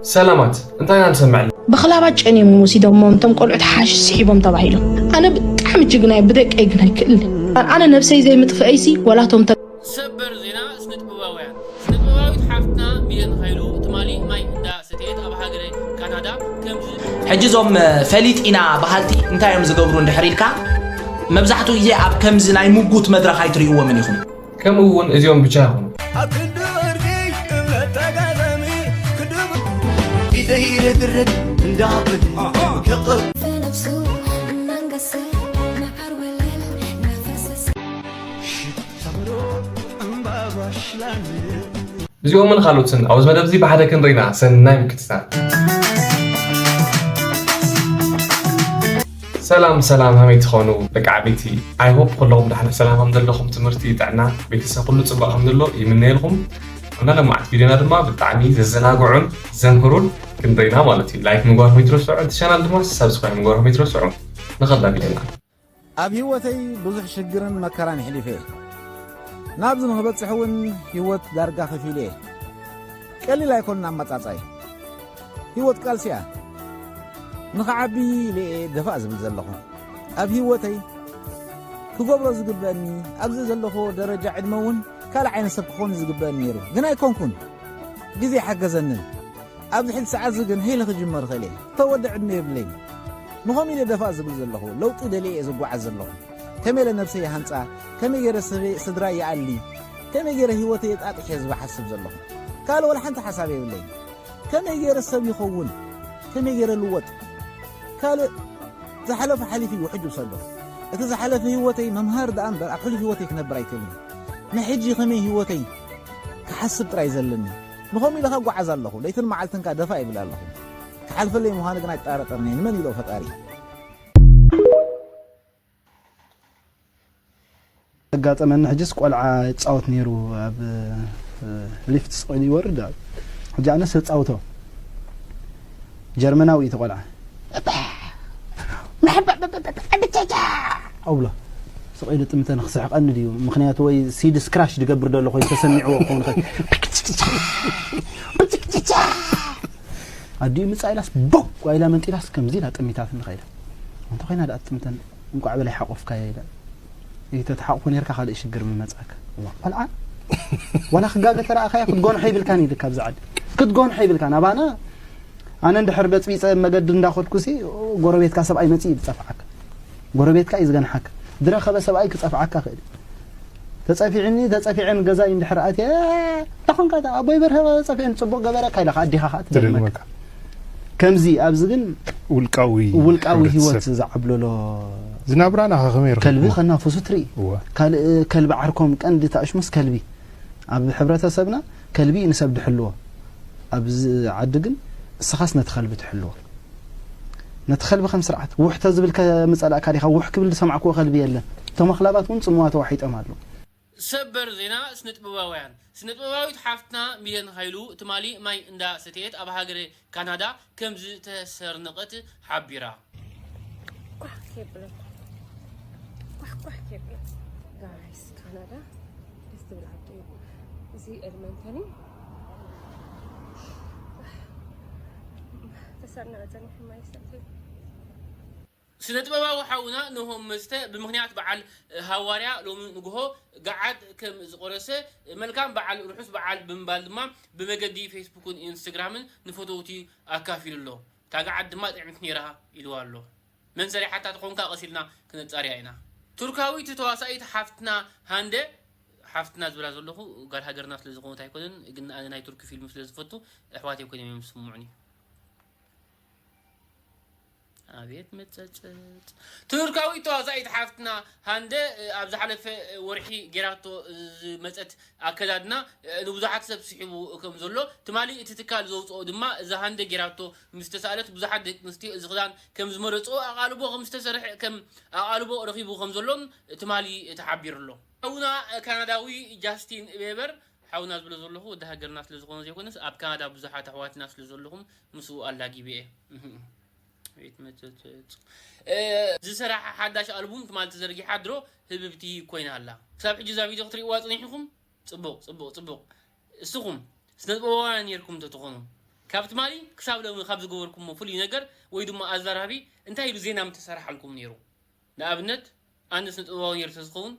ሰላማት፣ እንታይ ኢና ንሰምዕ ኣለና? ብኽላባት ጨንዮም እዮም ወሲዶሞም እቶም ቆልዑት ሓሽሽ ስሒቦም ተባሂሎም። ኣነ ብጣዕሚ ጅግና እየ፣ ብደቀይ ግን ኣይክእልን። ኣነ ነብሰይ ዘይምጥፍአይሲ ወላ እቶም ተ- ሰበር ዜና ስነ ጥበባውያን። ስነ ጥበባዊት ሓፍትና ሚለን ሃይሉ ትማሊ ማይ እንዳ ሰተየት ኣብ ሃገረ ካናዳ ከምዚ ሕጂ እዞም ፈሊጥ ኢና በሃልቲ እንታይ እዮም ዝገብሩ እንድሕር ኢልካ፣ መብዛሕትኡ ግዜ ኣብ ከምዚ ናይ ምጉት መድረኽ ኣይትርእይዎምን ኢኹም። ከምኡ እውን እዚኦም ብቻ ይኹኑ። ኣብ ክንዲ ወርቂ እምነት ተጋዳሚ ክድብ ኢደይ ረግረግ እንዳብል ከቕብ في نفسه منقسم مع الوليل نفس ሰምሮ እምባባሽላን እዚኦምን ካልኦትን ኣብዚ መደብ እዚ ብሓደ ክንርኢና ሰናይ ምክትታል። ሰላም ሰላም፣ ሃመይ ትኾኑ ደቂ ዓበይቲ? I hope ኩለኹም ዳሕና ሰላም ከም ዘለኹም፣ ትምህርቲ፣ ጥዕና፣ ቤተሰብ ኩሉ ጽቡቕ ከም ዘሎ ይምነየልኩም። ኣብና ለማዓት ቪድዮና ድማ ብጣዕሚ ዘዘናግዑን ዘምህሩን ክንርኢና ማለት እዩ። ላይክ ምግባርኩም ይትረስዑ፣ እቲ ቻናል ድማ ሳብስክራይብ ምግባርኩም ይትረስዑ። ንኸዳ ቪድዮና። ኣብ ህይወተይ ብዙሕ ሽግርን መከራን ኣሕሊፈ እየ። ናብዚ ንኽበጽሕ እውን ህይወት ዳርጋ ከፊለ እየ። ቀሊል ኣይኮንን ኣመጻጻይ። ህይወት ቃልሲ እያ። ንኽዓቢ ኢለ እየ ደፋእ ዝብል ዘለኹ። ኣብ ህይወተይ ክገብሮ ዝግበአኒ፣ ኣብዚ ዘለኹዎ ደረጃ ዕድመ እውን ካልእ ዓይነት ሰብ ክኾን ዝግበአኒ ነይሩ። ግን ኣይኮንኩን። ግዜ ኣይሓገዘንን። ኣብዚ ሕጂ ሰዓት እዚ ግን ሄለ ክጅመር ይኽእል እየ። ተወደ ዕድመ የብለይን። ንኸምኡ ኢለ ደፋእ ዝብል ዘለኹ። ለውጢ ደልየ እየ ዝጓዓዝ ዘለኹ። ከመይ ኢለ ነብሰይ ይሃንጻ፣ ከመይ ገይረ ሰበይ ስድራይ ይኣሊ፣ ከመይ ገይረ ህይወተይ የጣጥሕ እየ ዝብል ሓስብ ዘለኹ። ካልእ ወላ ሓንቲ ሓሳብ የብለይን። ከመይ ገይረ ሰብ ይኸውን፣ ከመይ ገይረ ልወጥ። ካልእ ዝሓለፈ ሓሊፉ እዩ፣ ሕጂ ውሰዶ። እቲ ዝሓለፈ ህይወተይ መምሃሪ ደኣ እምበር ኣብ ሕሉፍ ህይወተይ ክነብር ኣይክእልን። ንሕጂ ከመይ ህይወተይ ክሓስብ ጥራይ ዘለኒ። ንኸምኡ ኢለ ከጓዓዝ ኣለኹ። ለይትን መዓልትን ከኣ ደፋእ ይብል ኣለኹ። ክሓልፈለይ ምዃኑ ግን ኣይጠራጠርን እየ። ንመን ኢሎ ፈጣሪ? ዘጋጠመኒ ሕጅስ ቆልዓ ይጻወት ነይሩ ኣብ እ፣ ሊፍት ስቕ ኢሉ ይወርድ ኣብ ሕጂ ኣነስ ዘጻውቶ ጀርመናዊ እዩ እቲ ቆልዓ ኣብሎ ስቕ ኢሉ ጥምተ ንክስሕቀኒ ድዩ ምክንያቱ ወይ ሲዲ ስክራሽ ድገብር ደሎ ኮይኑ ተሰሚዕዎ ክኸውን ይኽእል ኣዲኡ ምጻ ኢላስ ቦ ጓይላ መንጢላስ ከምዚ ኢላ ጥሚታት ንኸይዳ እንተ ኮይና ደኣ ጥምተን እንቋዕ በላይ ሓቆፍካዮ ኢለ ተተሓቑፎ ነርካ ካልእ ሽግር ምመጻካ ቆልዓ ዋላ ክጋገ ተረኣኻዮ ክትጎንሖ ይብልካን ኢልካ ኣብዚ ዓዲ ክትጎንሖ ይብልካን ኣባና ኣነ እንድሕር በጽቢጸ መገዲ እንዳኸድኩሲ ጎረቤትካ ሰብኣይ መጺኡ ይጸፍዓካ ጎረቤትካ እዩ ዝገንሓካ ድረኸበ ሰብኣይ ክጸፍዓካ ክእል ተጸፊዕኒ ተጸፊዐን ገዛይ እንድሕር ኣትየ ተኾንካ ኣቦይ በርሀ ጸፊዕኒ ጽቡቕ ገበረካ ኢላ ኣዲኻ ከዓ ትደግመካ ከምዚ ኣብዚ ግን ውልቃዊ ውልቃዊ ህይወት ዝዓብለሎ ዝናብራና ከመይ ከልቢ ከናፍሱ ትርኢ ካልእ ከልቢ ዓርኮም ቀንዲ ተኣሽሙስ ከልቢ ኣብ ሕብረተሰብና ከልቢ ንሰብ ድሕልዎ ኣብዚ ዓዲ ግን እስኻስ ነቲ ከልቢ ትሕልዎ ነቲ ከልቢ ከም ስርዓት ውሕ ተዝብል ከምጸላእካ ዲኻ ውሕ ክብል ዝሰማዕክዎ ከልቢ የለን እቶም ኣኽላባት እውን ጽምዋ ተዋሒጦም ኣለዉ ሰበር ዜና ስነጥበባውያን ስነጥበባዊት ሓፍትና ሚለን ሃይሉ ትማሊ ማይ እንዳ ሰተየት ኣብ ሃገረ ካናዳ ከም ዝተሰርነቐት ሓቢራ። ኳሕ ከብለኩም ኳሕ ኳሕ ከብለኩም ጋይስ ካናዳ ደስ ትብል ዓዲ እዩ። እዚ ኤድመንተን እዩ። ተሰርነቐ ጸኒሑ ማይ ሰተይ ስነ ጥበባዊ ሓውና ነሆም መስተ ብምኽንያት በዓል ሃዋርያ ሎሚ ንግሆ ገዓት ከም ዝቆረሰ መልካም በዓል ርሑስ በዓል ብምባል ድማ ብመገዲ ፌስቡክን ኢንስትግራምን ንፈተውቲ ኣካፊሉ ኣሎ። እታ ገዓት ድማ ጥዕምቲ ነይራ ኢልዋ ኣሎ። መን ሰሪሓታ ተኾንካ ቀሲልና ክነጻርያ ኢና። ቱርካዊት ተዋሳኢት ሓፍትና ሃንደ ሓፍትና ዝብላ ዘለኹ ጋል ሃገርና ስለ ዝኾነት ኣይኮነን ግን ኣነ ናይ ቱርኪ ፊልም ስለ ዝፈቱ ኣሕዋት ኣይኮነን እዮም ዝስምዑኒ። ኣቤት መጸጸጽ ቱርካዊት ተዋሳኢት ሓፍትና ሃንደ ኣብ ዝሓለፈ ወርሒ ጌራቶ ዝመጸት ኣከዳድና ንብዙሓት ሰብ ስሒቡ ከም ዘሎ ትማሊ እቲ ትካል ዘውፅኦ ድማ እዛ ሃንደ ጌራቶ ምስ ተሳእለት ብዙሓት ደቂ ኣንስትዮ እዚ ክዳን ከም ዝመረፅኦ ኣቓልቦ ከም ዝተሰርሐ ከም ኣቓልቦ ረኺቡ ከም ዘሎን ትማሊ ተሓቢሩ ኣሎ። ሓውና ካናዳዊ ጃስቲን ቤበር ሓውና ዝብሎ ዘለኹ ወዲ ሃገርና ስለ ዝኾነ ዘይኮነስ ኣብ ካናዳ ብዙሓት ኣሕዋትና ስለ ዘለኹም ምስኡ ኣላጊበ እየ። ዝሰራሓ ሓዳሽ ኣልቡም ትማሊ ተዘርጊሓ ድሮ ህብብቲ ኮይና ኣላ። ክሳብ ሕጂ እዛ ቪድዮ ክትርእይዋ ጽኒሕኩም ጽቡቕ ጽቡቕ ጽቡቕ። እስኹም ስነጥበባውያን ነርኩም እንተትኾኑ ካብ ትማሊ ክሳብ ሎሚ ካብ ዝገበርኩሞ ፍሉይ ነገር ወይ ድማ ኣዘራርቢ እንታይ ኢሉ ዜና ምተሰርሓልኩም ነይሩ? ንኣብነት ኣነ ስነ ጥበባዊ ነይሩ ተዝኸውን፣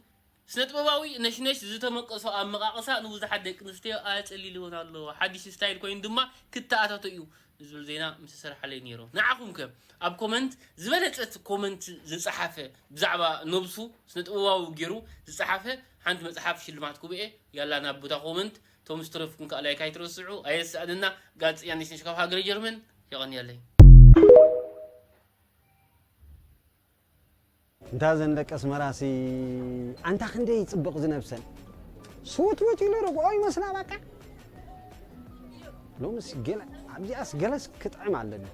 ስነ ጥበባዊ ነሽነሽ ዝተመቀሶ ኣመቃቅሳ ንብዙሓት ደቂ ኣንስትዮ ኣጸሊልወን ኣሎ። ሓድሽ ስታይል ኮይኑ ድማ ክተኣታቶ እዩ ዝብል ዜና ምተሰርሓለይ ነይሩ። ንዓኹም ከ ኣብ ኮመንት ዝበለጸት ኮመንት ዝጸሓፈ ብዛዕባ ነብሱ ስነ ጥበባዊ ገይሩ ዝጸሓፈ ሓንቲ መጽሓፍ ሽልማት ክብኤ ያላ ናብ ቦታ ኮመንት ቶም ስትረፍኩም ከኣ ላይክ ኣይትረስዑ ኣየስኣንና። ጋዜጠኛ ነሽነሽ ካብ ሃገረ ጀርመን። የቐንየለይ። እንታ ዘን ደቂ ኣስመራሲ ኣንታ ክንደይ ይጽብቕ ዝነብሰን ስውትውት ኢሉ ርግኦ ይመስላ። በቃ ሎምስ ገለ ኣብዚኣስ ገለስ ክጥዕም ኣለኒ።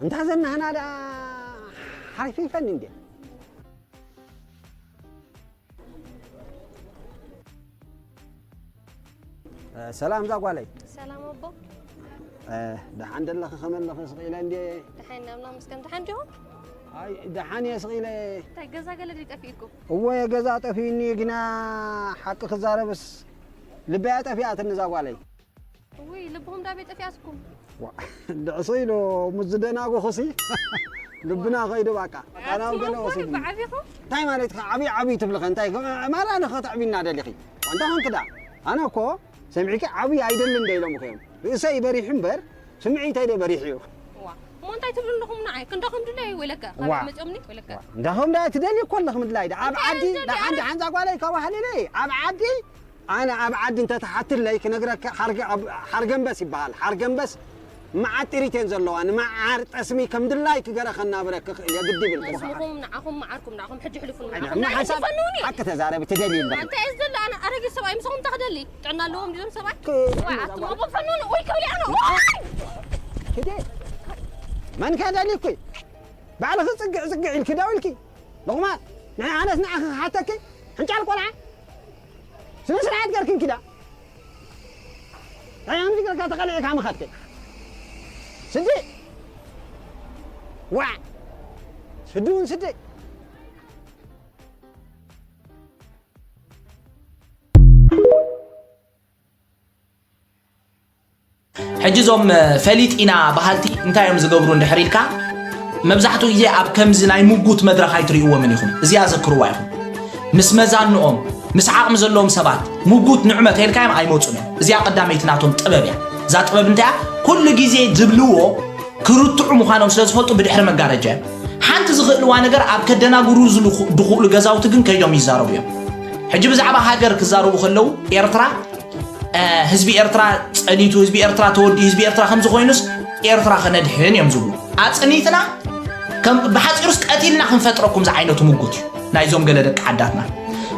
እንታ ዘን ናህና ደኣ ሓሪፊፈን እንዴ። ሰላም እዛ ጓለይ። ሰላም ኣቦ። ደሓን ደለኺ ከመለኺ ስቕ ኢለ እንዴ። ደሓን ኢና ኣምላኽ መስገን። ደሓን ዲኹም? ኣይ ደሓን እየ ስቕ ኢለ። እንታይ ገዛ ገለ ድዩ ጠፊእኩም? እወ ገዛ ጠፊኡኒ ግና ሓቂ ክዛረብስ ልበያ ጠፊኣትኒ እዛ ጓለይ። ውይ ልብኹም ዳበይ ጠፊኣትኩም? ድዕሱ ኢሉ ምስ ዝደናጉኹሲ ልብና ከይዱ ባቃ ኣታናው ገለ ወሲዱ ብዓቢኹም? እንታይ ማለት ኢኻ ዓብዪ ዓብዪ ትብልኸ እንታይ ማላ ንኸተዕብዩና ደሊኺ እንታይ ኾንኪ ዳ ኣነ እኮ ሰሚዕኪ ዓብዪ ኣይደልን ዶ ኢሎም እኮ እዮም ርእሰይ በሪሑ እምበር ስምዒተይ ዶ በሪሑ እዩ ዋ እሞ እንታይ ትብሉ ኣለኹም ንዓይ ክንደኹም ድለይ ወይለካ ካልእ መፅኦምኒ ወይለካ እንዳኹም ዳ ትደልዩ እኮ ኣለኹ ምድላይ ዳ ኣብ ዓዲ ደሓን ደሓን ዛ ጓለይ ከባህልለ ኣብ ዓዲ ኣነ ኣብ ዓዲ እንተትሓትለይ ክነግረካ ሓርገንበስ ይበሃል። ሓርገንበስ መዓት ጥሪት እየን ዘለዋ። ንመዓር ጠስሚ ከም ድላይኪ ገረ ከናብረኪ ክእል እየ ግዲ ይብል። ጠስምኹም ንዓኹም መዓርኩም ንዓኹም ሕጂ ሕልፉ ንዓኹም ሓሳብ ሓቂ ተዛረቢ ትደልዩ ኣለኺ። እንታይ እየ ዝደሊ ኣነ ኣረጊት ሰብኣይ ምሳኹም እንታይ ክደሊ ጥዕና ኣለዎም ድዮም ሰብኣይ? ክ- ኣትሞ ፈኑኒ ወይ ክብል ኣነ ሂደ መን ከደሊኩ ባዕልኺ ፅግዕ ፅግዕ ኢልኪ ደው ኢልኪ ልቑማት ንዓነስ ንዓኺ ክሓተኪ ሕንጫል ቆልዓ ስነ ስርዓት ገርክን ኪዳ ኣያም ዝገርካ ተቐሊዕካ ምኸድክ ስዲ ዋ ስዲ እውን ስዲ ሕጂ እዞም ፈሊጥ ኢና በሃልቲ እንታይ እዮም ዝገብሩ እንድሕር ኢልካ መብዛሕትኡ ግዜ ኣብ ከምዚ ናይ ምጉት መድረኽ ኣይትርእይዎምን ኢኹም። እዚኣ ዘክርዋ ኢኹም። ምስ መዛንኦም ምስ ዓቕሚ ዘለዎም ሰባት ምጉት ንዑ መተ ኢልካዮም ኣይመፁን እዮም። እዚኣ ቀዳመይቲ ናቶም ጥበብ እያ። እዛ ጥበብ እንታይ እያ? ኩሉ ግዜ ዝብልዎ ክርትዑ ምዃኖም ስለ ዝፈልጡ ብድሕሪ መጋረጃ እዮም። ሓንቲ ዝኽእልዋ ነገር ኣብ ከደናግሩ ዝኽእሉ ገዛውቲ ግን ከይዶም ይዛረቡ እዮም። ሕጂ ብዛዕባ ሃገር ክዛረቡ ከለዉ ኤርትራ ህዝቢ ኤርትራ ጸኒቱ ህዝቢ ኤርትራ ተወዲኡ ህዝቢ ኤርትራ ከምዚ ኮይኑስ ኤርትራ ከነድሕን እዮም ዝብሉ ኣጽኒትና ብሓጺሩስ ቀቲልና ክንፈጥረኩም ዝዓይነቱ ምጉት እዩ ናይዞም ገለ ደቂ ዓዳትና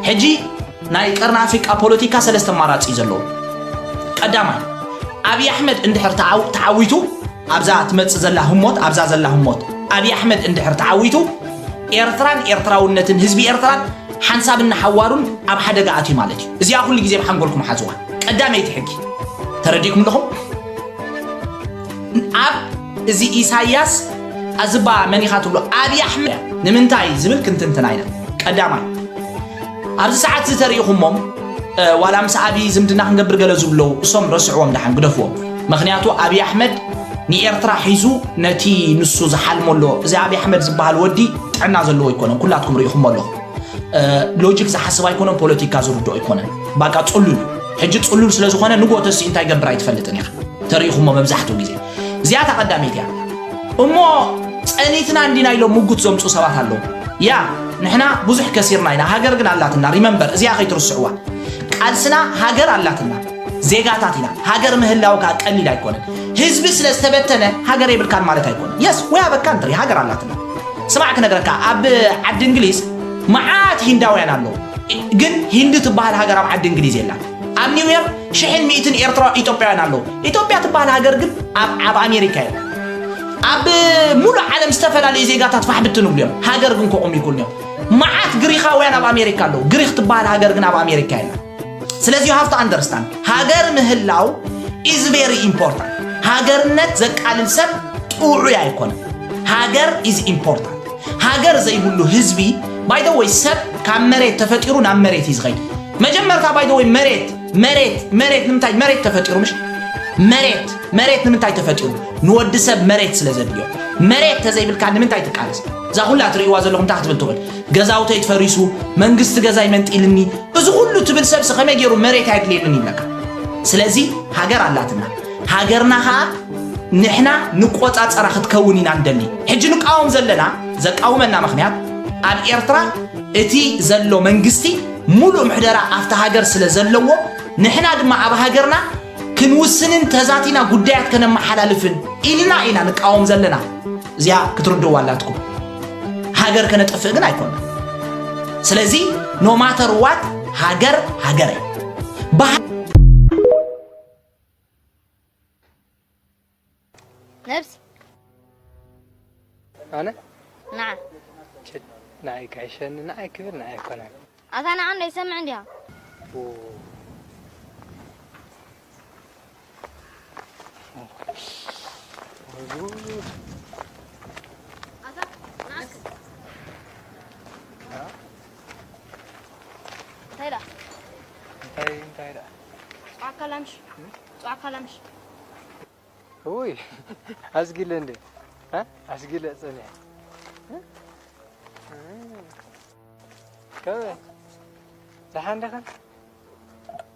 ሕጂ ናይ ቀርኒ ኣፍሪቃ ፖለቲካ ሰለስተ ኣማራጺ እዩ ዘለዎ ቀዳማይ ኣብይ ኣሕመድ እንድሕር ተዓዊቱ ኣብዛ ትመጽእ ዘላ ህሞት ኣብዛ ዘላ ህሞት ኣብይ ኣሕመድ እንድሕር ተዓዊቱ ኤርትራን ኤርትራውነትን ህዝቢ ኤርትራን ሓንሳብን ንሓዋሩን ኣብ ሓደጋ ኣትዩ ማለት እዩ። እዚኣ ኩሉ ግዜ ብሓንጎልኩም ሓዝዋ። ቀዳመይቲ ሕጊ። ተረዲእኩም ኣለኹም? ኣብ እዚ ኢሳያስ ኣዝባ መን ኢኻ ትብሎ ኣብይ ኣሕመድ ንምንታይ ዝብል ክንትንትና ኢና። ቀዳማይ ኣብዚ ሰዓት እዚ ተሪኢኹሞም ዋላ ምስ ኣብይ ዝምድና ክንገብር ገለ ዝብለው እሶም ረስዕዎም ደሓን ግደፍዎም። ምኽንያቱ ኣብይ ኣሕመድ ንኤርትራ ሒዙ ነቲ ንሱ ዝሓልሞ ኣሎ እዚ ኣብይ ኣሕመድ ዝበሃል ወዲ ጥዕና ዘለዎ ኣይኮነን ኩላትኩም ርኢኹሞ ኣለኹም ሎጂክ ዝሓስብ ኣይኮነን ፖለቲካ ዝርድኦ ኣይኮነን ባቃ ጽሉል እዩ ሕጂ ጽሉል ስለ ዝኾነ ንግሆ ተሲኡ እንታይ ገብር ኣይትፈልጥን ኢኻ ተሪኢኹሞ መብዛሕትኡ ግዜ እዚኣ እታ ቀዳመይቲ እያ እሞ ጸኒትና እንዲና ኢሎም ምጉት ዘምጹ ሰባት ኣለዉ ያ ንሕና ብዙሕ ከሲርና ኢና ሃገር ግን ኣላትና remember እዚኣ ከይትርስዕዋ ቃልስና ሃገር ኣላትና ዜጋታት ኢና ሃገር ምህላው ከዓ ቀሊል ኣይኮነን ህዝቢ ስለ ዝተበተነ ሃገር የብልካን ማለት ኣይኮነን yes we have a country ሃገር ኣላትና ስማዕ ክነግረካ ኣብ ዓዲ እንግሊዝ መዓት ሂንዳውያን ኣለዉ ግን ሂንዲ ትበሃል ሃገር ኣብ ዓዲ እንግሊዝ የላን ኣብ ኒውዮርክ ሽሕን ሚእትን ኤርትራ ኢትዮጵያውያን ኣለዉ ኢትዮጵያ ትበሃል ሃገር ግን ኣብ ኣብ ኣሜሪካ እያ ኣብ ሙሉእ ዓለም ዝተፈላለዩ ዜጋታት ፋሕ ብትን ይብሉ እዮም ሃገር ግን ከቑም ይኩን እዮም መዓት ግሪኻውያን ኣብ ኣሜሪካ ኣለዉ ግሪኽ ትበሃል ሃገር ግን ኣብ ኣሜሪካ የላ ስለዚ you have to understand ሃገር ምህላው is very important ሃገርነት ዘቃልል ሰብ ጥዑይ ኣይኮነን ሃገር is important ሃገር ዘይብሉ ህዝቢ by the way ሰብ ካብ መሬት ተፈጢሩ ናብ መሬት እዩ ዝኸይድ መጀመርታ by the way መሬት መሬት መሬት ንምንታይ መሬት ተፈጢሩ ምሽ መሬት መሬት ንምንታይ ተፈጢሩ? ንወዲ ሰብ መሬት ስለ ዘድልዮ። መሬት ተዘይብልካ ንምንታይ ትቃለስ? እዛ ኩላ ትርእይዋ ዘለኹም እንታይ ክትብል ትኽእል? ገዛውተይ ትፈሪሱ፣ መንግስቲ ገዛይ መንጢልኒ፣ እዚ ኩሉ ትብል ሰብሲ ከመይ ገይሩ መሬት ኣየድልየንን ይብለካ? ስለዚ ሃገር ኣላትና። ሃገርና ኸኣ ንሕና ንቆጻጸራ ክትከውን ኢና ንደሊ። ሕጂ ንቃወም ዘለና፣ ዘቃውመና ምኽንያት ኣብ ኤርትራ እቲ ዘሎ መንግስቲ ሙሉእ ምሕደራ ኣብታ ሃገር ስለ ዘለዎ፣ ንሕና ድማ ኣብ ሃገርና ክንውስንን ተዛቲና ጉዳያት ከነመሓላልፍን ኢልና ኢና ንቃወም ዘለና። እዚኣ ክትርድእዋ ኣላትኩም። ሃገር ከነጥፍእ ግን ኣይኮና። ስለዚ no matter what ሃገር ሃገር እያ። ብሃ- ነብሲ ኣነ ንዓ ችድ ንዓይ ጋይሸኒ ንዓይ ክብል ንዓይ ኣይኮነን ኣታ ንዓ እንዶ ይሰምዕ እንዲያ ኡ፣ እንታይ ዳ እንታይ እንታይ ደኣ ጸዋካ ላምሽ ጸዋካ ላምሽ ውይ ኣስጊለ እንዴ እ? ኣስጊለ ጸኒሐ እ? ከመይ ደሓን ዲኽን?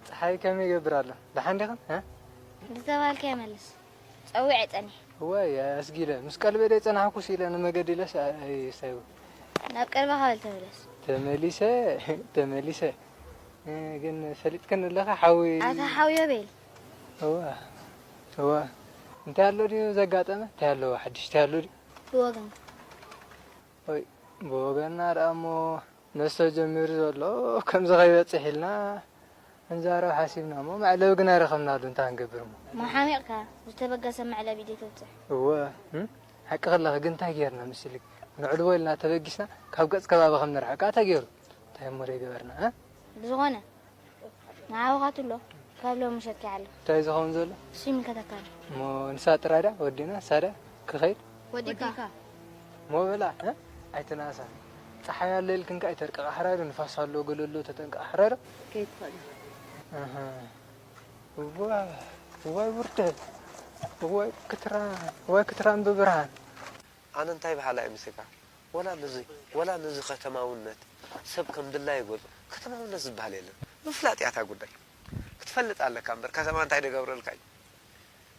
ፀሓይ ከመይ ይገብር ኣሎ? ደሓን ዲኽን? እ? ዝተባልካዮ መልስ ጸዊዐ ጸኒሐ እዋይ ኣስጊለ ምስ ቀልበ ደይ ጸናሕኩስ ኢለ ንመገዲ ኢለስ ኣይሳይቡ ናብ ቀልበኻ በል ተመለስ ተመሊሰ ተመሊሰ እ፣ ግን ፈሊጥክን ኣለኻ ሓዊ ኣታ ሓውዮ በል እዋ እዋ እንታይ ኣሎ ድዩ ዘጋጠመ እንታይ ኣለዎ ሓድሽ እንታይ ኣሎ ድዩ ብወገን ወይ ብወገንና ደኣ እሞ መስተ ጀሚሩ ዘሎ ከምዚ ከይበፅሕ ኢልና እንዛረብ ሓሲብና እሞ መዕለቢ ግን ኣይረኸብናሉ እንታይ ክንገብር እሞ መሓሚቕካ ዝተበገሰ መዕለቢ ዶ ተብፅሕ እወ እም? ሓቂ ከለኺ ግን እንታይ ጌርና ምስልክ ንዕልቦ ኢልና ተበጊስና ካብ ገፅ ከባቢ ከም ንርሕቃ እንታይ ገይሩ እንታይ እሞ ዘይገበርና እ? ብዝኾነ ንዓወኻትሎ ካብ ሎሚ ምሸት ይዓለ እንታይ ዝኸውን ዘሎ እሱ ይምልከተካ ኣሎ እሞ ንሳ ጥራይ ዳ ወዲና ንሳ ዳ ክኸይድ ወዲካ ሞበላ እ? ኣይትናሳ ፀሓይ ኣሎ ኢልክን ከ ኣይተርቅቃ ሕራይ ዶ ንፋስ ኣሎ ገለ ኣሎ ተጠንቅቃ ሕራይ ዶ ከይትኽእል ኢኻ። ኣሃ። እዋ እዋይ ውርደት እዋይ ክትራ እዋይ ክትራን ብብርሃን ኣነ እንታይ በሃላይ ምስልካ ወላ ነዚ ወላ ነዚ ከተማውነት ሰብ ከም ድላዩ ገጹ ከተማውነት ዝበሃል የለን ምፍላጥ እያ እታ ጉዳይ ክትፈልጥ ኣለካ እምበር ከተማ እንታይ ደገብረልካ እዩ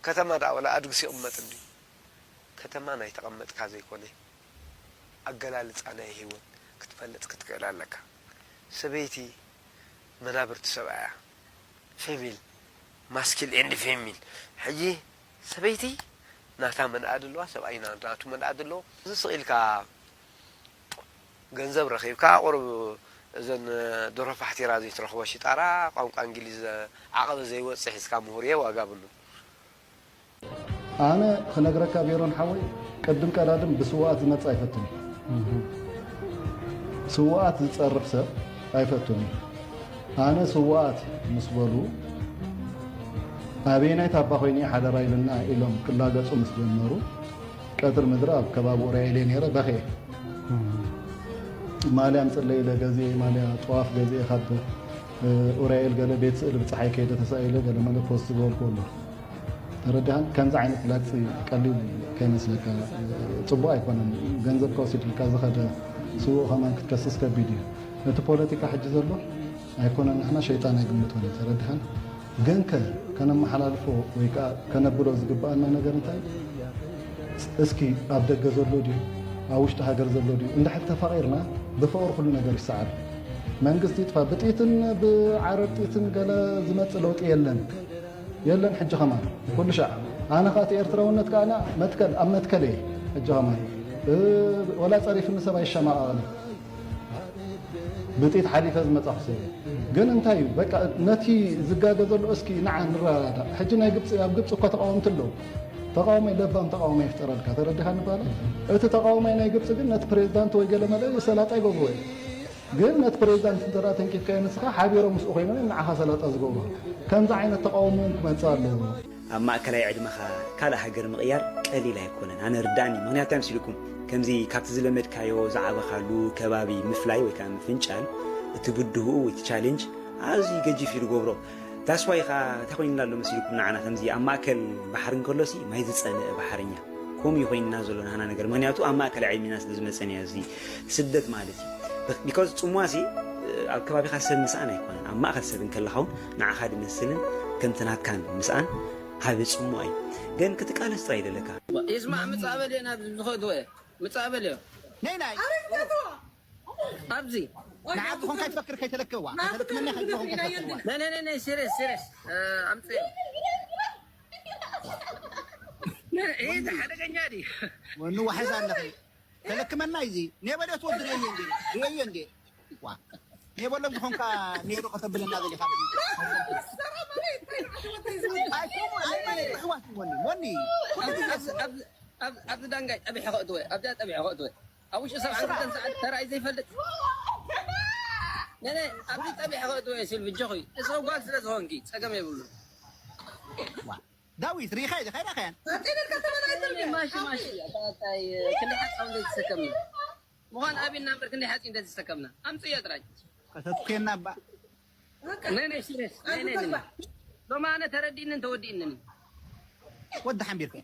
ከተማ ደኣ ወላ ኣድግስ ይቕመጥ እንድዩ ከተማ ናይ ተቐመጥካ ዘይኮነ ኣገላልጻ ናይ ህይወት ክትፈልጥ ክትክእል ኣለካ ሰበይቲ መናብርቲ ሰብኣያ ፌሚል ማስኪል ኤንድ ፌሚል ሕጂ ሰበይቲ ናታ መንኣድ ኣለዋ ሰብኣይ ናቱ መንኣድ ኣለዎ እዚ ስቕ ኢልካ ገንዘብ ረኺብካ ቁሩብ እዘን ድሮ ፋሕቲራ ዘይትረኽቦ ሽጣራ ቋንቋ እንግሊዝ ዓቐበ ዘይወፅእ ሒዝካ ምሁር እየ ዋጋ ብሉ ኣነ ክነግረካ ሜሮን ሓወይ ቅድም ቀዳድም ብስውኣት ዝመጽእ ኣይፈቱን ስውኣት ዝጸርፍ ሰብ ኣይፈቱን ኣነ ስውኣት ምስ በሉ ኣበየናይ ታባ ኮይኑ ሓደራ ኢልና ኢሎም ክላገጹ ምስ ጀመሩ ቀትር ምድሪ ኣብ ከባቢ ኡራኤል እየ ነይረ በኽየ ማልያ ምፅለይ ኢለ ገዚኤ ማልያ ጠዋፍ ገዚኤ ካብ ኡራኤል ገለ ቤት ስእሊ ብፀሓይ ከይደ ተሳኢለ ገለ መለ ፖስት ዝበልኩ ኣሎ ተረድሃን ከምዚ ዓይነት ላግፂ ቀሊል ከይመስለካ ፅቡቅ ኣይኮነን ገንዘብካ ወሲድልካ ዝኸደ ስውእ ከማን ክትከስስ ከቢድ እዩ እቲ ፖለቲካ ሕጂ ዘሎ ኣይኮነን ንሕና ሸይጣን ኣይግምቶን እዩ ተረድሃን ግን ከ ከነመሓላልፎ ወይ ከዓ ከነብሎ ዝግበኣና ነገር እንታይ እስኪ ኣብ ደገ ዘሎ ድዩ ኣብ ውሽጢ ሃገር ዘሎ ድዩ እንድሕር ተፋቒርና ብፍቕሪ ኩሉ ነገር ይሰዓር መንግስቲ ይጥፋ ብጥይትን ብዓረር ጥይትን ገለ ዝመፅእ ለውጢ የለን የለን ሕጂ ከማን ኩሉ ሻዕ ኣነ ከዓ እቲ ኤርትራውነት ከዓ መትከል ኣብ መትከል እየ ሕጂ ከማን ወላ ፀሪፍኒ ሰብ ኣይሸማቐቕን ብጥይት ሓሊፈ ዝመጻኹ ሰብ ግን እንታይ እዩ በቃ ነቲ ዝጋገ ዘሎ እስኪ ንዓ ንረዳዳእ ሕጂ ናይ ግብፂ ኣብ ግብፂ እኮ ተቃወምቲ ኣለዉ ተቃዋማይ ለባም ተቃዋማይ ይፍጠረልካ ተረዲኻ ንባለ እቲ ተቃዋማይ ናይ ግብፂ ግን ነቲ ፕሬዚዳንት ወይ ገለ መለ ሰላጣ ይገብርዎ እዩ ግን ነቲ ፕሬዚዳንት እንተ ተንኪፍካዮ ንስኻ ሓቢሮም ምስኡ ኮይኖም እዮም ንዓኻ ሰላጣ ዝገብሩ ከምዚ ዓይነት ተቃውሞ እውን ክመፅእ ኣለዎ ኣብ ማእከላይ ዕድመኻ ካልእ ሃገር ምቕያር ቀሊል ኣይኮነን። ኣነ ርዳእኒ፣ ምኽንያቱ እንታይ መሲልኩም? ከምዚ ካብቲ ዝለመድካዮ ዝዓበኻሉ ከባቢ ምፍላይ ወይ ከዓ ምፍንጫል፣ እቲ ብድሆኡ፣ እቲ ቻሌንጅ ኣዝዩ ገጂፍ እዩ ዝገብሮ። That's why ኸዓ እንታይ ኮይንና ኣሎ መሲልኩም ንዓና ከምዚ ኣብ ማእከል ባሕሪ እንከሎሲ ማይ ዝጸንእ ባሕረኛ። ከምኡ እዩ ኮይንና ዘሎ ንዓና ነገር። ምኽንያቱ ኣብ ማእከል ዓዒሚና ስለ ዝመጸና እዩ እዚ ስደት ማለት እዩ። Because ጽምዋሲ ኣብ ከባቢኻ ሰብ ምስኣን ኣይኮነን። ኣብ ማእከል ሰብ እንከለኻ እውን ንዓኻ ድመስልን ከምቲ ናትካን ምስኣን ዓቢ ጽምዋ እዩ። ግን ክትቃለስ ጥራይ ደለካ። ይስማዕ ምጻእ በል እየ ናብዚ ዝኸእትዎ እየ። ምጻእ በል እየ። ነይ ናይ ኣብዚ ንዓት ዝኾንካ ይትፈክር ከይተለክዋ። ከተለክመኒ ከይትኾንካ ይትፈክር። ነይ ነይ ነይ ነይ ሲሪየስ ሲሪየስ ኣምጽእ። ነይ፣ ይሄ ሓደገኛ ድዩ? ወኑ ዋሕዝ ኣለኺ። ተለክመና እዚ ኔበለ ትወድር የየ እንዴ? የየ እንዴ? ዋ። ኔበለ ዝኾንካ ኔዶ ከተብለና ዘሊኻ። ኣይኮኑ፣ ኣይኮኑ፣ ኣሕዋት ወኒ፣ ወኒ። ኣብዚ ዳንጋይ ጠቢሐ ከእትወ፣ ኣብዚኣ ጠቢሐ ከእትወ። ኣብ ውሽጢ ሰብዓን ክልተን ሰዓት ተራእዩ ዘይፈልጥ። ነነ ኣብዚ ጠቢሐ ከእትወ ሲል ብጀኹ። እሱ ጓል ስለ ዝኾንኪ ጸገም የብሉን። ዋ፣ ዳዊት ሪኻ ኢኻ ኢራኸያን። ማሺ ማሺ ኣታታይ ክንደይ ሓጻውን ዘይተሰከምና። ምዃን ኣብና እምበር ክንደይ ሓጺን እንተዝተከምና። ኣምጽዮ ጥራይ። ከተትኬና እባ። ነይ ነይ ሲሪየስ። ነይ ነይ ነይ። ሎማነ ተረዲእንን ተወዲእንን። ወዲ ሓምቢርካ።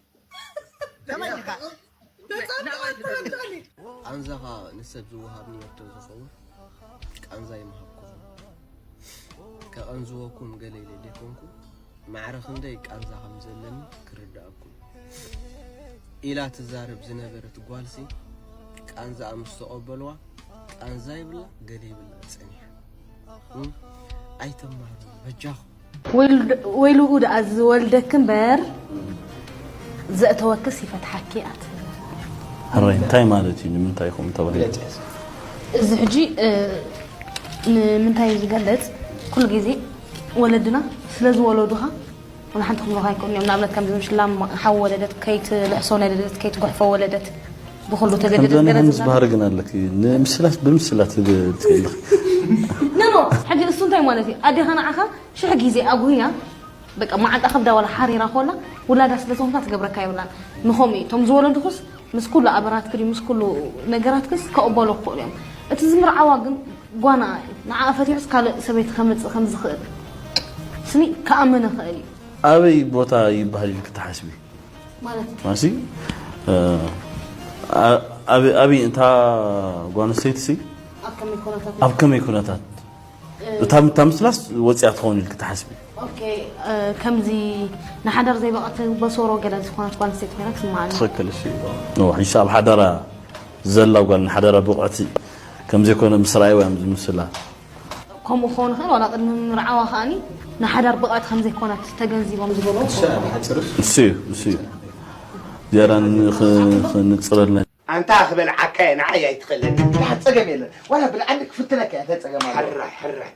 ተመሊኻ። ቃንዛኻ ንሰብ ዝወሃብ ንየቶ ዝኸውን ቃንዛ ይምሃብኩም። ከቐንዝወኩም ገለ ኢለ ዘይኮንኩ፣ ማዕረ ክንደይ ቃንዛ ከም ዘለኒ ክርድኣኩም። ኢላ ትዛረብ ዝነበረት ጓልሲ፣ ቃንዛኣ ምስ ተቐበልዋ፣ ቃንዛ ይብላ፣ ገለ ይብላ ጸኒሓ። እም? ኣይተማሩ፣ በጃኹም። ወይል-፣ ወይልኡ ደኣ ዝወልደክ እምበር፣ ዘእተወክስ ይፈትሓኪ ኣት። ሕራይ እንታይ ማለት እዩ? ንምንታይ ከምኡ ተባሂሉ? ግለጽ። እዚ ሕጂ፣ እ፣ ንምንታይ እዩ ዝገልጽ? ኩሉ ግዜ ወለድና ስለ ዝወለዱኻ፣ ወላ ሓንቲ ክብሉኻ ኣይክእሉን እዮም። ንኣብነት፣ ከምዚ ምሽላ ሓው ወለደት፣ ከይትልሕሶ ወለደት፣ ከይትጉሕፎ ወለደት፣ ብኹሉ ተገደደት ከምዚ ገለ ዓይነት ዝብላ። ባህሪ ግን ኣለኪ። ንምስላት፣ ብምስላት ትብል ትኽእሊ። ኖ፣ ኖ፣ ሕጂ እሱ እንታይ ማለት እዩ? ኣዴኻ ንዓኻ ሽሕ ግዜ ኣጉህያ፣ በቃ፣ መዓልታ ከብዳ ዋላ ሓሪራ ኮላ፣ ውላዳ ስለ ዝኾንካ ትገብረካ የብላን። ንኸምኡ እዩ። እቶም ዝወለዱኹስ ምስ ኩሉ ኣበራትኪ ድዩ፣ ምስ ኩሉ ነገራትክስ ከቕበሎ ክኽእሉ እዮም። እቲ ዝምርዓዋ ግን ጓና እዩ። ንዓኣ ፈቲሑስ ካልእ ሰበይቲ ከምጽእ ከም ዝኽእል ስኒ ክኣምን ይኽእል እዩ። ኣበይ ቦታ ይበሃል ኢልኪ ትሓስቢ? ማለት? ማሲ፣ እ፣ ኣ-፣ ኣበይ፣ ኣበይ እታ ጓል ኣንስተይቲ ሲ? ኣብ ከመይ ኩነታት? ኣብ ከመይ ኩነታት? እታ፣ እታ ምስላስ ወፂኣ ትኸውን ኢልኪ ትሓስቢ? ኦኬ፣ እ፣ ከምዚ ንሓዳር ዘይበቐት በሶሮ ገለ ዝኾነት ጓል ኣንስተይቲ ኮይና ትስምዓኒ። ትኽክል፣ እሺ። ኖ፣ ሕጂ ኣብ ሓዳራ ዘላ ጓል ንሓዳራ ብቕዕቲ ከም ዘይኮነ ምስ ረኣይዋ እዮም ዝምስላ። ከምኡ ክኸውን ይኽእል፣ ዋላ ቅድሚ ምርዓዋ ከኣኒ ንሓዳር ብቕዕቲ ከም ዘይኮነት ተገንዚቦም ዝበልዎ ክኸውን ይኽእል። እሱ እዩ፣ እሱ እዩ። ዝያዳ ንኽ-፣ ክንጽረልና። ኣንታ ክበልዓካ እየ፣ ንዓይ ኣይትኽእለኒ። ደሓን ጸገም የለን። ዋላ ብልዓኒ ክፍትነካ እየ፣ እንታይ ጸገም ኣለዎ? ሕራይ፣ ሕራይ።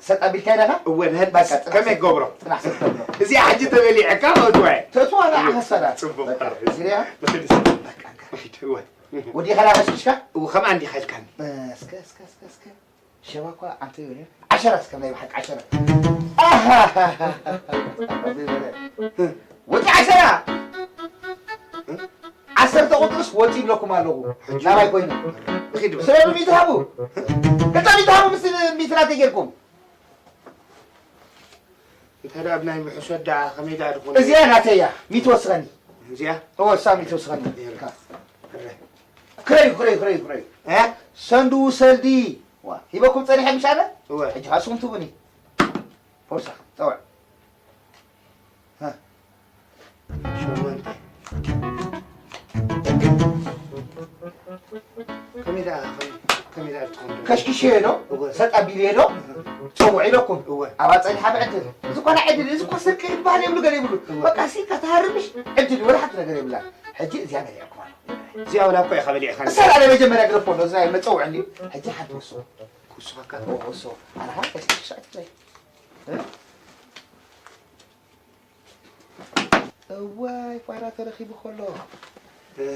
ሰጥ ኣቢልካ ኢለኻ? እወ፣ ንህልባስ በቃ፣ ጽናሕ፣ ከመይ ገብሮ? ጽናሕ፣ ሰጥ ገብሮ። እዚኣ ሕጂ ተበሊዐካ፣ ከእትዋ እየ። ተእትዋ፣ ንዓ፣ ጽቡቕ፣ ከሰራ። ጽቡቕ፣ በቃ፣ ሕራይ። ዚርያ? ንኽድስ። በቃ፣ በቃ። እወ። ወዲኻ ላበስብስካ? እወ፣ ከምኣ እንዲኻ ኢልካኒ። እስከ፣ እስከ፣ እስከ፣ እስከ። ሸባ እኳ ዓንተ ይብል እዩ። ዓሸራ እስከ ናይ ብሓቂ ዓሸራ። ኣሃሃሃሃ። ወዲ ዓሸራ! ዓሰርተ ቁጥርስ ወፂ ይብለኩም ኣለኹ። ሕጂ ናባይ ኮይኑ። እኺድ በል። ስለዚ ሚእቲ ሃቡ። ገዛ ሚእቲ ሃቡ ምስ ሚእቲ ናተይ ጌርኩም። እንታይ ደኣ ኣብ ናይ ምሕሶት ደኣ ከመይ ደኣ ድኾነ? እዚኣ ናተይ እያ። ሚእቲ ወስኸኒ። እዚኣ? እወ፣ እሳ ሚእቲ ወስኸኒ። ይርካ። ክረዩ፣ ክረዩ፣ ክረዩ፣ ክረዩ። እ? ሰንዱ ሰልዲ። ዋ፣ ሂበኩም ጸኒሐ ምሽ ኣነ? እወ። ሕጂ ኻስኹም ትቡኒ። ፎርሳ፣ ጸውዕ። እ። ሸሞንተ። ከመይ ደኣ፣ ከመይ፣ ከመይ ደኣ ትኾን ዶ? ከሽኪሸዮ ዶ? እወ። ሰጥ ኣቢለዮ ዶ? እወ። ጸውዕ ኢለኩም። እወ። ኣብኣ ጸኒሓ ብዕድል። እዚ እኳ ናይ ዕድል፣ እዚ እኳ ስርቂ ዝበሃል የብሉ፣ ገለ የብሉ። እወ። በቃ፣ ሲ፣ ካታሃርምሽ ዕድል፣ ወላ ሓንቲ ነገር የብላ። ሕጂ እዚኣ በሊዕኩም ኣለ። እዚኣ ወላ እኮ ኢኻ በሊዕካ። እሳ ናይ መጀመርያ ግረፎ ኣሎ፣ እዛ መጸውዕ እንድዩ። ሕጂ ሓንቲ ወስኹ። ክውስኸካ? እወ፣ ወስኹ። ኣነ ኸዓ ከሽኪሻ ትለይ። እ? እዋይ፣ ፋራ ተረኺቡ ከሎ። እ።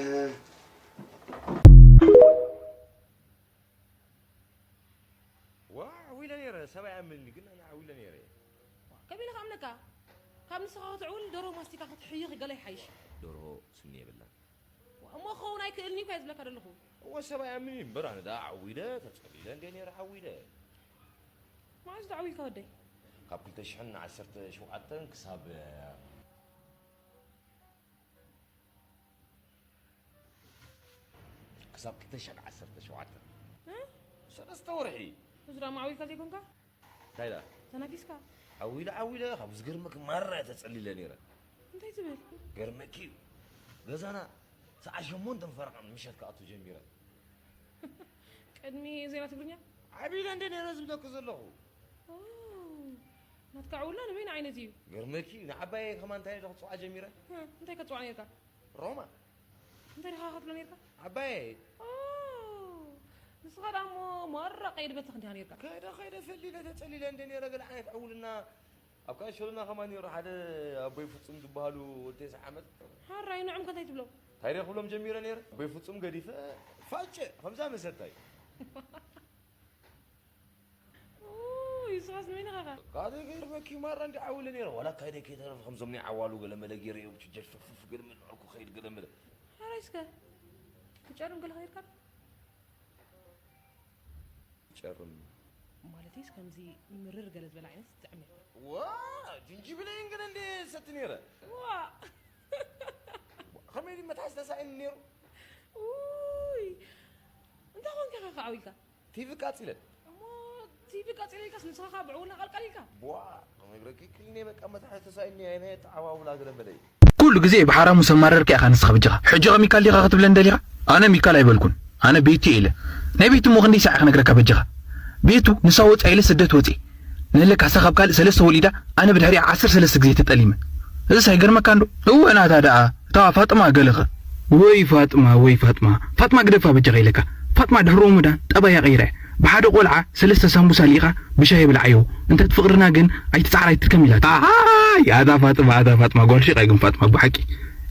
ዋ፣ ዓዊለ ነይረ፣ ሰብ ኣይኣምንኒ፣ ግን ኣነ ዓዊለ ነይረ። ከመይ ኢለ ክኣምነካ? ካብ ንስኻ ክትዕውል ደርሆ ማስቲካ ክትሕይኽ ገለ ይሓይሽ። ደርሆ ስኒ የብላን። እሞ ክኸውን ኣይክእልን እዩ እኳ እየ ዝብለካ ዘለኹ። እወ፣ ሰብ ኣይኣምንን እዩ እምበር፣ ኣነ ደኣ ዓዊለ፣ ተጸሊለ እንደ ነይረ ዓዊለ። መዓዝ ተዓዊልካ ወደይ? ካብ ክልተ ሽሕን ዓሰርተ ሸውዓተን ክሳብ ክሳብ ክልተ ሽሕን ዓሰርተ ሸውዓተን ሰለስተ ወርሒ። እዚ ደኣ ማዕዊልካ ዘይኮንካ? እንታይ ደኣ? ተናጊስካ? ዓዊለ ዓዊለ ካብ ዝገርመኪ ማራ እየ ተጸሊለ ነይረ። እንታይ ትብል? ገርመኪ እዩ። ገዛና ሰዓት ሸሞንተ ፈረቓ ምሸት ክኣቱ ጀሚረ። ቅድሚ ዜና ትግርኛ? ዓቢለ እንደ ነይረ ዝብለኪ ዘለኹ። ኦ፣ ናትካ ዕውላ ንበይኑ ዓይነት እዩ። ገርመኪ እዩ። ንዓባየ ከማን እንታይ ኢለ ክጽውዓ ጀሚረ? ህ፣ እንታይ ከጽውዓ ነይርካ? ሮማ። እንታይ ዲኻ ክትብሎ ነይርካ? ዓባየ። ኦ፣ ንስኻ ደኣ እሞ ማራ ቀይዲ በተኽ እንዲኻ ነይርካ። ከይደ ከይደ ፈሊለ ተጸሊለ እንደ ነይረ ገለ ዓይነት ዕውልና ኣብ ካሸሉና ከማን ነይሩ ሓደ ኣቦይ ፍጹም ዝበሃሉ ወዲ ተስዓ ዓመት። ሓራይ ንዕም ከ እንታይ ትብሎ? እንታይ ደኣ ክብሎም ጀሚረ ነይረ? ኣቦይ ፍጹም ገዲፈ ፋጨ ከምዛ መሰታይ። ኡይ፣ ንስኻስ ንመን ኢኻ ኸ? ካደ ገይርበኪ ማራ እንዲ ዓውለ ነይረ። ዋላ ካይደ ከይተረፍ ከምዞም ናይ ዓዋሉ ገለ መለ ገይረ እዮም ችጀር ፍፍፍ ገለ መለ ዕርኩ ከይድ ገለ መለ። ሓራይ እስከ ክጨርም ገለ ከይድካ ዶ? ጨርም ማለተይስ ከምዚ ምርር ገለ ዝበለ ዓይነት ትጥዕም እያ። ዋ ጅንጅብለይን ገለ እንደ ሰቲ ነይረ። ዋ ከመይ ድዩ መትሓዚ ተሳኢኒ ነይሩ። ኡይ፣ እንታይ ኾንካ ኢኻ ከዓው ኢልካ? ቲቪ ቃጺለ። እሞ ቲቪ ቃጺለ ኢልካስ ንስኻ ኸኣ ብዕውልና ቀልቀል ኢልካ? ቧ ክነግረኪ ክልኔ በቃ መትሓዚ ተሳኢኒ ኣይነ ተዓዋውላ ገለ መለ እዩ። ኩሉ ግዜ ብሓራሙ ሰብ ማረርካ ኢኻ ንስኻ በጃኻ። ሕጂ ከ ሚካል ዲኻ ክትብለኒ ደሊኻ? ኣነ ሚካል ኣይበልኩን። ኣነ ቤቱ እየ ኢለ። ናይ ቤቱ እሞ ክንደይ ሳዕ ክነግረካ በጃኻ? ቤቱ ንሳ ወፂኣ ኢለ ስደት ወፂኤ። ንህለካ እሳ ካብ ካልእ ሰለስተ ወሊዳ ኣነ ብድሕሪኣ ዓሰርተ ሰለስተ ግዜ ተጠሊመ። እዝስ ኣይገርመካን ዶ? እወ ናታ ደኣ እታ ፋጥማ ገለኸ? ወይ ፋጥማ ወይ ፋጥማ ፋጥማ ግደፋ በጃኻ ኢለካ። ፋጥማ ድሕሪ ሮሞዳን ጠባያ ቀይራ እያ። ብሓደ ቆልዓ ሰለስተ ሳምቡሳ ልኢኻ ብሻሂ ብልዓዮ። እንተ ትፍቕርና ግን ኣይትጽዓር ኣይትድከም ኢላታ። ኣይ ኣታ ፋጥማ ኣታ ፋጥማ ጓል ሹቕ እያ ግን ፋጥማ ብሓቂ።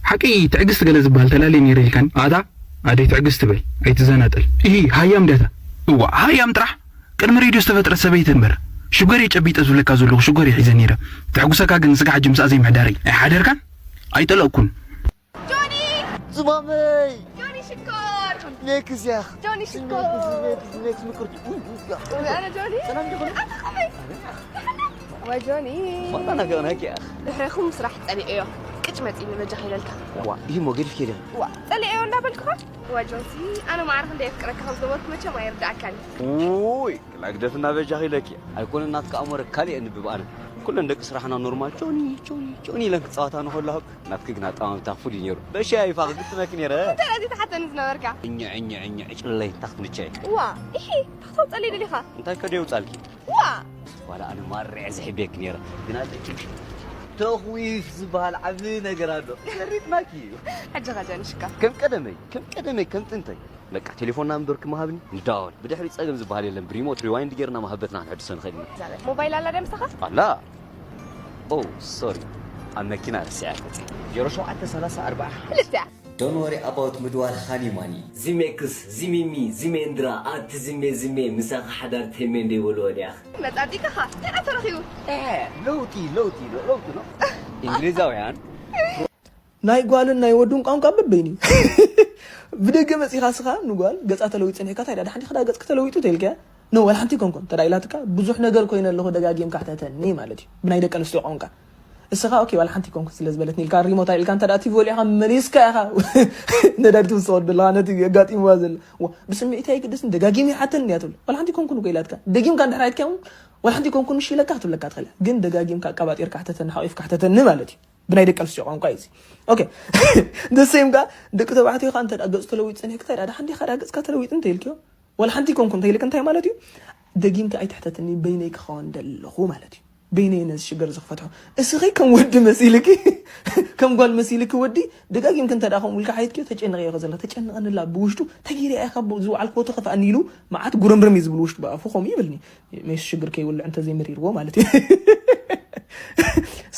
ሓቂ ትዕግስቲ ገለ ዝበሃል ተላልየ ነይረ ኢልካኒ። ኣታ ኣደይ ትዕግስቲ በል ኣይትዘናጠል። እሂ ሃያም ድያታ? እዋ ሃያም ጥራሕ ቅድሚ ሬድዮ ዝተፈጥረት ሰበይቲ እምበር ሽጎር እየ ጨቢጠ ዝብለካ ዘለኹ ሽጎር እየ ሒዘ ነይረ። ተሕጉሰካ ግን ስጋዕ ሕጂ ምስኣ ዘይምሕዳረይ ኣይሓደርካን ኣይጠለቕኩን። ጆኒ ዝማመይ ጆኒ ሽኮር ሜክስ ያኽ ጆኒ ሽኮር ሜክስ ምቅርቱ ኣነ ጆኒ ሰላም ዲኹም ኣታ ከመይ ወይ ጆኒ ማታ ናፊቕናኪ ያኽ ድሕሬኹም ስራሕ ጸሊኤዮ ቅጭ መጺኒ በጃ ከይለልካ ዋ ይህ ሞገድ ፊኬደ ዋ ጸሊኤዮ እንዳበልኩኻ ዋ ጆንሲ ኣነ ማዕረ ክንደይ የፍቅረካ ከም ዝነበርኩ መቸም ኣይርድኣካን እዩ ውይ ክላግደፍና በጃ ከይለኪ ኣይኮነ ናትካ ኣሞረ ካልእ የንብብ ኣነ ኩለን ደቂ ስራሕና ኖርማል ጆኒ ጆኒ ጆኒ ኢለን ክጻወታ ንኸለኹ ናትኪ ግን ኣጠማምታ ፍሉይ ነይሩ። በሻ ይፋ ክግጥመኪ ነይረ። እንታይ ነዚ ትሓተኒ ዝነበርካ? እኛ እኛ እኛ ዕጭለለይ እንታ ክትምቸይ። ዋ ኢሒ ታኽተው ጸሊ ደሊኻ? እንታይ ከደ የውጻልኪ? ዋ ዋላ ኣነ ማርዕ ዝሕቤክ ነይረ። ግን ኣለኪ ተኽዊፍ ዝበሃል ዓቢ ነገር ኣሎ። ሰሪጥናኪ እዩ። ሕጂ ኸ ጀንሽካ? ከም ቀደመይ ከም ቀደመይ ከም ጥንተይ በቃ ቴሌፎን ናምበርኪ ምሃብኒ ንደዋወል። ብድሕሪ ጸገም ዝበሃል የለን። ብሪሞት ሪዋይንድ ጌርና መሃበትና ክንሕድሶ ንኽእል ኢና። ዛለ ሞባይል ኣላ ደምስኻ? ኣላ ኦ ሶሪ ኣብ መኪና ረሲዐ መፅእ ዜሮ ሸውዓተ ሰላሳ ኣርባዓ ክልተ Don't worry about ምድዋል ሃኒ ማኒ። ዚሜክስ፣ ዚሚሚ፣ ዚሜንድራ፣ ኣቲ ዚሜ ዚሜ ምሳኺ ሓዳር ቴሜ እንደ ይበልዎ ድያኽ። መጻዲቅኻ እንታይ ተረኺቡ? ለውጢ ለውጢ ለውጢ ነው። እንግሊዛውያን ናይ ጓልን ናይ ወዱን ቋንቋ በበይኑ እዩ። ብደገ መጺኻ ስኻ ንጓል ገጻ ተለዊጡ ጸኒሕካ እንታይ ደኣ ደሓን ዲኻ ገጽኪ ተለዊጡ ተይልካያ? ኖ ዋላ ሓንቲ ኣይኮንኩን እንተ ኢላትካ ብዙሕ ነገር ኮይነ ኣለኹ ደጋጊምካ ሕተተኒ ማለት እዩ ብናይ ደቂ ኣንስትዮ ቋንቋ። እስኻ ኦኬ ዋላ ሓንቲ ኣይኮንኩን ስለ ዝበለትኒ ኢልካ ሪሞት ኣልዒልካ እንተ ቲቪ ወሊዕኻ መሊስካ ኢኻ ነዳዲ ትውስኸሉ ዘለኻ ነቲ ኣጋጢምዋ ዘሎ። ዋ ብስምዒት ኣይግደስን ደጋጊሙ ይሓተኒ እያ ትብል ዋላ ሓንቲ ኣይኮንኩን እኮ ኢላትካ ደጊምካ እንድሕር ኣይትካዮ ዋላ ሓንቲ ኣይኮንኩን ምሽ ኢለካ ክትብለካ ትኽእል እያ ግን ደጋጊምካ ኣቀባጢርካ ሕተተኒ ሓቒፍካ ሕተተኒ ማለት እዩ። ብናይ ደቂ ኣንስትዮ ቋንቋ እዩ እዚ። ኦኬ the same ከኣ ደቂ ተባዕትዮ ከኣ እንተ ገጽ ተለዊጡ ጸኒሕካ እንታይ ደኣ ደሓን ዲኻ ደኣ ገጽካ ተለዊጡ እንተ ኢልክዮ ዋላ ሓንቲ ይኮንኩ እንተ ኢልክ እንታይ ማለት እዩ? ደጊምካ ኣይትሕተትኒ በይነይ ክኸውን ደለኹ ማለት እዩ። በይነይ ነዚ ሽግር እዚ ክፈትሖ እስኺ ከም ወዲ መሲልኪ ከም ጓል መሲልኪ ወዲ ደጋጊምኪ እንተ ደኣ ከምኡ ኢልካ ሓይትክዮ ተጨንቐዮ ከዘላ ተጨንቐንላ ብውሽጡ እንታይ ገይረ እያ ካብ ዝወዓልክዎ ተኸፍኣኒ ኢሉ መዓት ጉርምርም እዩ ዝብል ውሽጡ ብኣፉ ከምኡ ይብልኒ። ሜስ ሽግር ከይውልዕ እንተዘይመሪርዎ ማለት እዩ።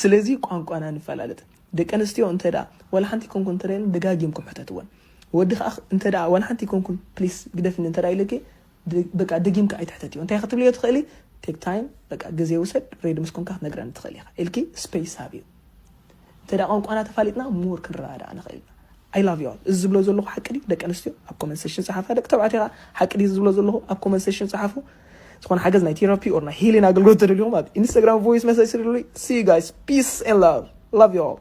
ስለዚ ቋንቋና ንፈላለጥ። ደቂ ኣንስትዮ እንተ ደኣ ዋላ ሓንቲ ኮንኩን እንተ ደኣ ኢለን ደጋጊምኩም ሕተትወን። ወዲ ከኣ እንተ ደኣ ዋላ ሓንቲ ኮንኩን ፕሊስ ግደፍኒ እንተ ደኣ ኢለኪ በቃ ደጊምካ ኣይትሕተትዮ። እንታይ ክትብልዮ ትኽእሊ? ቴክ ታይም በቃ ግዜ ውሰድ ሬዲ ምስ ኮንካ ክትነግረኒ ትኽእል ኢኻ ኢልኪ ስፔስ ሃብዮ። እንተ ደኣ ቋንቋና ተፋሊጥና ሞር ክንረዳዳእ ንኽእል ኢና። I love you all እዚ ዝብሎ ዘለኹ ሓቂ ድዩ ደቂ ኣንስትዮ ኣብ ኮመንት ሴክሽን ጸሓፋ ደቂ ተባዕትዮ ከኣ ሓቂ ድዩ ዝብሎ ዘለኹ ኣብ ኮመንት ሴክሽን ጸሓፉ ዝኾነ ሓገዝ ናይ ቴራፒ or ናይ ሂሊን ኣገልግሎት ተደልዮም ኣብ ኢንስታግራም ቮይስ መሰጅ ስርሉይ። See you guys, peace and love, love you all።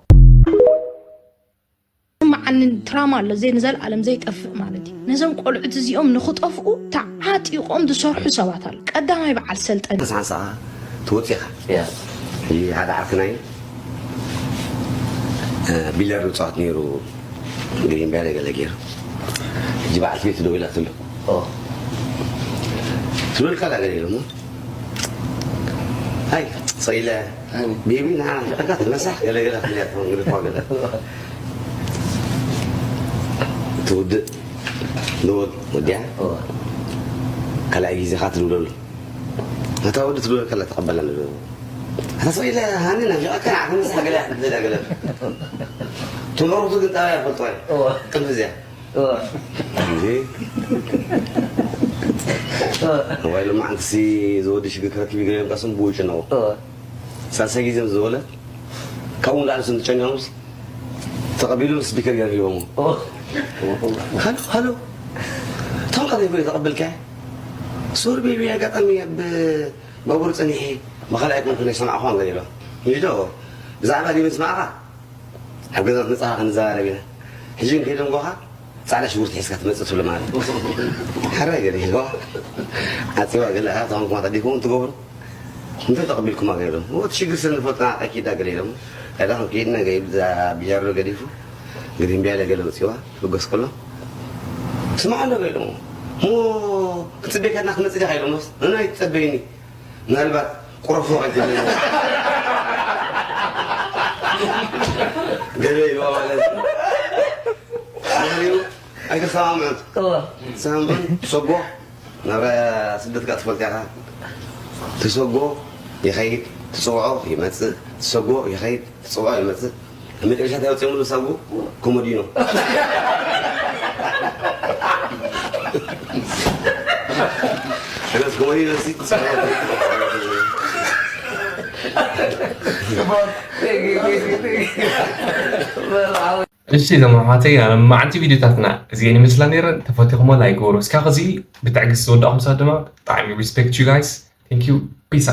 ስምዓኒ ትራማ ኣሎ ዘይ ንዘለኣለም ዘይጠፍእ ማለት እዩ። ነዞም ቆልዑት እዚኦም ንኽጠፍኡ ተዓጢቖም ዝሰርሑ ሰባት ኣሎ። ቀዳማይ በዓል ሰልጠን ሓንሳእ ትወፅእ ኢኻ። ሕጂ ሓደ ዓርክናይ ቢልያርድ ይፃወት ነይሩ። ግሪን ባይ ገለ ገይሩ ሕጂ በዓልቲ ቤት ደው ኢላትሉ ትብለልካ ኣላ ገለ ኢሎሞ ኣይ ሰኢለ ቤቢ ንዓና ንሕቀካ ትነሳሕ ገለ ገለ ክንያት ግድፋ ገለ ትውድእ ንወል ወዲያ ካልኣይ ግዜኻ ትድውለሉ እታ ወዲ ትብሎ ከላ ተቐበላ ንብሎ እታ ሰው ኢለ ሃኒ ናፊቐካ ንዓኻ ምስ ሓገለ ሓገለ ገለ ትምህርቱ ግን ጣብያ ፈልጦ ቅልፍ እዚኣ እንጂ ዋይ ሎማዓንቲ ዝወዲ ሽግር ክረክብ ይገዮም ቀስም ብውጭ ነው ሳልሳይ ግዜ ምስ ዝበለ ካብኡ ንላዕሊ ስም ትጨኒዖምስ ተቐቢሉ ስፒከር ገይሩ ሂቦሞ ሃሎ ሃሎ እቶም ቀደይ ተቐበልካ ሶሪ ቤቢ ኣጋጣሚ ኣብ ባቡር ጸኒሐ መኸላ ኣይኮንኩ ናይ ሰማዕኳ ገለ ኢሎ እንጂ ዶ ብዛዕባ ዲበ ስማዕኻ ኣብ ገዛ መጻኻ ክንዘራረብ ኢና ሕጂ እንከይደ እንጎኻ ጻዕዳ ሽጉርቲ ሒዝካ ትመጽእ ትብሎ ማለት ሓራይ ገለ ኢልዋ ዓጺዋ ገለ እያ ተኾንኩማ ተዲኩም ትገብሩ እንተ ተቐቢልኩማ ገለ ኢሎም እቲ ሽግር ስለ ንፈልጥና ኣኪዳ ገለ ኢሎም ታዲያ ክንከይድና ገይብ ቢጃሮ ገዲፉ ግሪን ቢያለ ገለ ወፂዋ ትብገስ ከሎ ስማዕ ኣሎ ገለ ኢሎም ሞ ክፅበየካና ክመፅእ ዲኻ ኢሎምስ ንና ይትፀበይኒ ምናልባት ቁረፎ ኣይትብለኒ ገለ ኢልዋ ማለት እዩ ኣይተሰማምዑን ሰማምዑን ትሰጎ ናብ ስደትካ ትፈልጥ ኢኻ ትሰጎ ይኸይድ ትፅውዖ ይመፅእ ትሰጎ ይኸይድ ትፅውዖ ይመፅእ መጨረሻ እንታይ ወፂኦምሉ ሳጉ ኮሞዲኖ ስለዚ ኮሞዲኖ እሺ እዞም ኣሕዋተይ ኣመዓልቲ ቪድዮታትና እዚአን ይመስላ ነይረን ተፈቲኹሞ ላይክ ግበሩ እስካብ ኸዚ ብትዕግስቲ ዝወዳእኹም ሰባት ድማ ብጣዕሚ respect you guys thank you peace out